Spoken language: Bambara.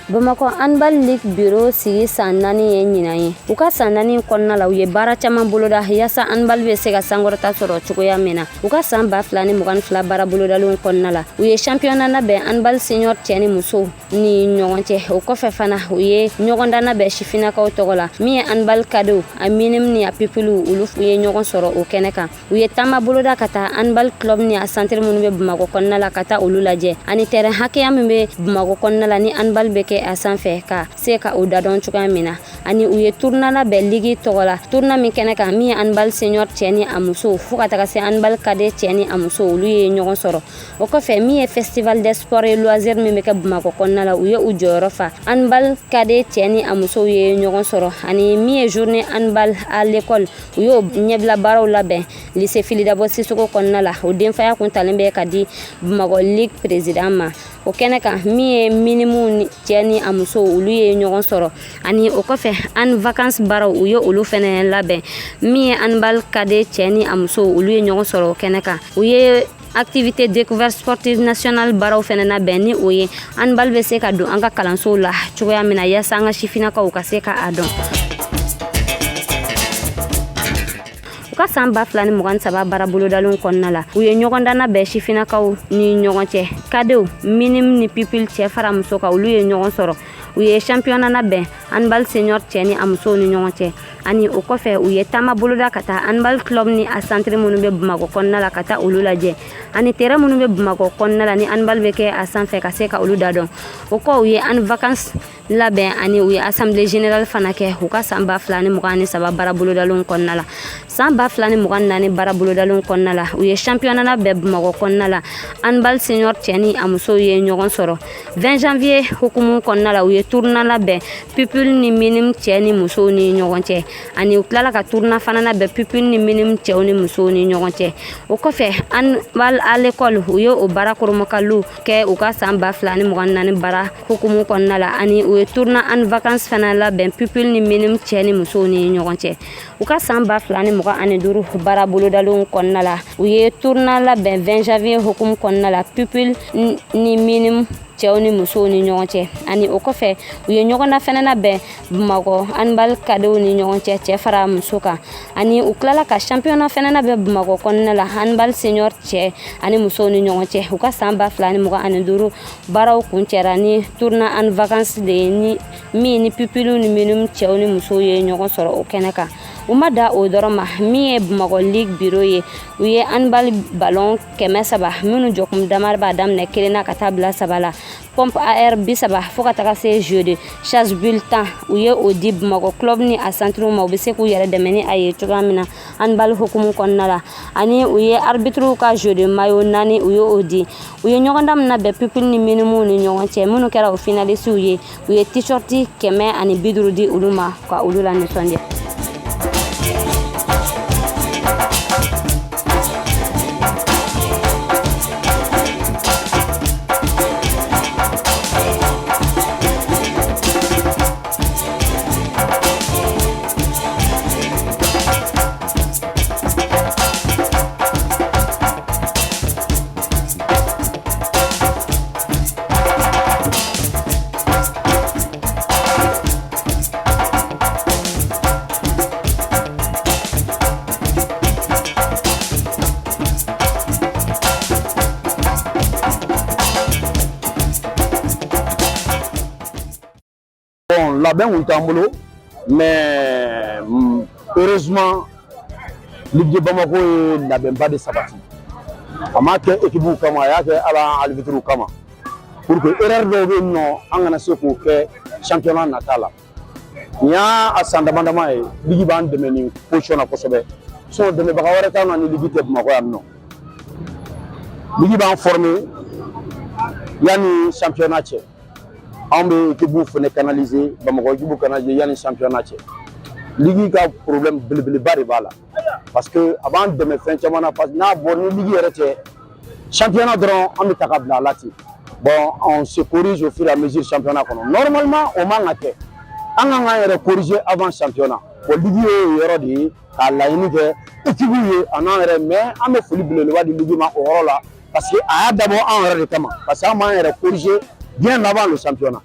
Bamakɔ Handball League Bureau sigi san 4 ye ɲinan ye. U ka san 4 kɔnɔna la, u ye baara caman boloda yaasa handball bɛ se ka sankɔrɔta sɔrɔ cogoya min na. U ka san 2022 baara bolodalenw kɔnɔna la, u ye championnat labɛn handball senior cɛ ni musow ni ɲɔgɔn cɛ. O kɔfɛ fana, u ye ɲɔgɔndan labɛn sifinnakaw tɔgɔ la, min ye handball cadetw, a minime ni a pupillew, olu ye ɲɔgɔn sɔrɔ o kɛnɛ kan. U ye taama boloda ka taa handball club ni a centre minnu bɛ Bamakɔ kɔnɔna la, ka taa olu lajɛ, ani terrain hakɛya min bɛ Bamakɔ kɔnɔna la ni handball bɛ kɛ a sanfɛ, ka se ka o dadɔn cogoya min na. Ani u ye tournoi labɛn ligue tɔgɔ la, tournoi min kɛnɛ kan, min ye handball senior cɛ ni a musow, fo ka taga se handball cadet cɛ ni a musow, olu ye ɲɔgɔn sɔrɔ. O kɔfɛ, min ye festival des sports et loisirs min bɛ kɛ Bamakɔ kɔnɔna la, u ye u jɔyɔrɔ fa, handball cadet cɛ ni a musow ye ɲɔgɔn sɔrɔ. Ani min ye journée handball à l'école, u y'o ɲɛbila baaraw labɛn lycée Fily Dabo Sissoko kɔnɔna la. O denfaya kun talen bɛ ka di Bamakɔ ligue président ma. O kɛnɛ kan, min ye minimew cɛ ni a musow, olu ye ɲɔgɔn sɔrɔ. Ani o kɔfɛ, an vacances baaraw, u ye olu fɛnɛ labɛn. Min ye handball cadet cɛ ni a musow, olu ye ɲɔgɔn sɔrɔ o kɛnɛ kan. U ye activité découverte sportive nationale baaraw fɛnɛ labɛn, ni o ye handball bɛ se ka don an ka kalansow la cogoya min na, yaasa an ka sifinnakaw ka se ka a dɔn. U ka san 2023 baara bolodalenw kɔnɔna la, u ye ɲɔgɔndan labɛn sifinnakaw ni ɲɔgɔn cɛ, cadetw, minime ni pupille, cɛ fara muso kan, olu ye ɲɔgɔn sɔrɔ. U ye championnat labɛn handball senior cɛ ni a musow ni ɲɔgɔn cɛ. Ani o kɔfɛ, u ye taama boloda ka taa handball club ni a centre minnu bɛ Bamakɔ kɔnɔna la, ka taa olu lajɛ, ani terrain minnu bɛ Bamakɔ kɔnɔna la ni handball bɛ kɛ a sanfɛ, ka se ka olu dadɔn. O kɔ, u ye an vacances labɛn, ani u ye assemblée générale fana kɛ u ka san 2023 baara bolodalenw kɔnɔna la. San 2024 baara bolodalenw kɔnɔna la, u ye championnat labɛn Bamakɔ kɔnɔna la, handball senior cɛ ni a musow ye ɲɔgɔn sɔrɔ. 20 janvier hukumu kɔnɔna la, u ye tournoi labɛn pupille ni minime cɛ ni musow ni ɲɔgɔn cɛ. Ani u tilala ka tournoi fana labɛn pupille ni minime cɛw ni musow ni ɲɔgɔn cɛ. O kɔfɛ, handball à l'école, u ye o baara koromokaliw kɛ u ka san 2024 baara hukumu kɔnɔna la. Ani u ye tournoi an vacances fana labɛn pupille ni minime cɛ ni musow ni ɲɔgɔn cɛ. U ka san 2025 baara bolodalenw kɔnɔna la, u ye tournoi labɛn 20 janvier hukumu kɔnɔna la, pupille ni minime cɛw ni musow ni ɲɔgɔn cɛ. Ani o kɔfɛ, u ye ɲɔgɔndan fɛnɛ labɛn Bamakɔ handball cadetw ni ɲɔgɔn cɛ, cɛ fara muso kan. Ani u tilala ka championnat fɛnɛ labɛn Bamakɔ kɔnɔna la, handball senior cɛ ani musow ni ɲɔgɔn cɛ. U ka san 2025 baaraw kuncɛra ni tournoi en vacances de ye, ni min ni pupille ni minime cɛw ni musow ye ɲɔgɔn sɔrɔ o kɛnɛ kan. U ma da o dɔrɔn ma, min ye Bamakɔ ligue bureau ye, u ye handball ballon 300, minnu jɔkun dama b'a daminɛ 1 na ka taa bila 3 la, pompe AR 30, fo ka taga se jeu de chasse bulletin, u ye o di Bamakɔ club ni a centre ma, u bɛ se k'u yɛrɛ dɛmɛ ni a ye cogoya min na handball hukumu kɔnɔna la. Ani u ye arbitre ka jeu de maillot 4, u ye o di. U ye ɲɔgɔndan min labɛn pupille ni minimew ni ɲɔgɔn cɛ, minnu kɛra o finalistew ye, u ye t-shirt 150 di olu ma, ka olu la nisɔndiya. Bon, labɛn kun t'an bolo, mais heureusement, Ligue de Bamako ye labɛnba de sabati. A m'a kɛ équipe kama, a y'a kɛ ala arbitre kama, pour que erreur dɔw bɛ yen nɔ, an kana se k'o kɛ championnat nata la. Nin y'a a san dama dama ye, ligue b'an dɛmɛ nin position na kosɛbɛ. Sinon dɛmɛbaga wɛrɛ t'an na ni ligue tɛ Bamakɔ yan nɔ. Ligue b'an former yanni championnat cɛ. Anw bɛ équipe fɛnɛ canaliser, Bamakɔ équipe canaliser yanni championnat cɛ. Ligue ka problème belebeleba de b'a la, parce que a b'an dɛmɛ fɛn caman na, parce que n'a bɔra ni ligue yɛrɛ tɛ, championnat dɔrɔn an bɛ ta ka bila a la ten. Bon, on se corrige au fur et à mesure championnat kɔnɔ. Normalement, o man ka kɛ, an kan k'an yɛrɛ corriger avant championnat. Bon, ligue ye o yɔrɔ de ye k'a laɲini kɛ équipe ye a n'an yɛrɛ. Mais an bɛ foli belebeleba di ligue ma o yɔrɔ la, parce que a y'a dabɔ anw yɛrɛ de kama, parce que an b'an yɛrɛ corriger. Bien avant le championnat.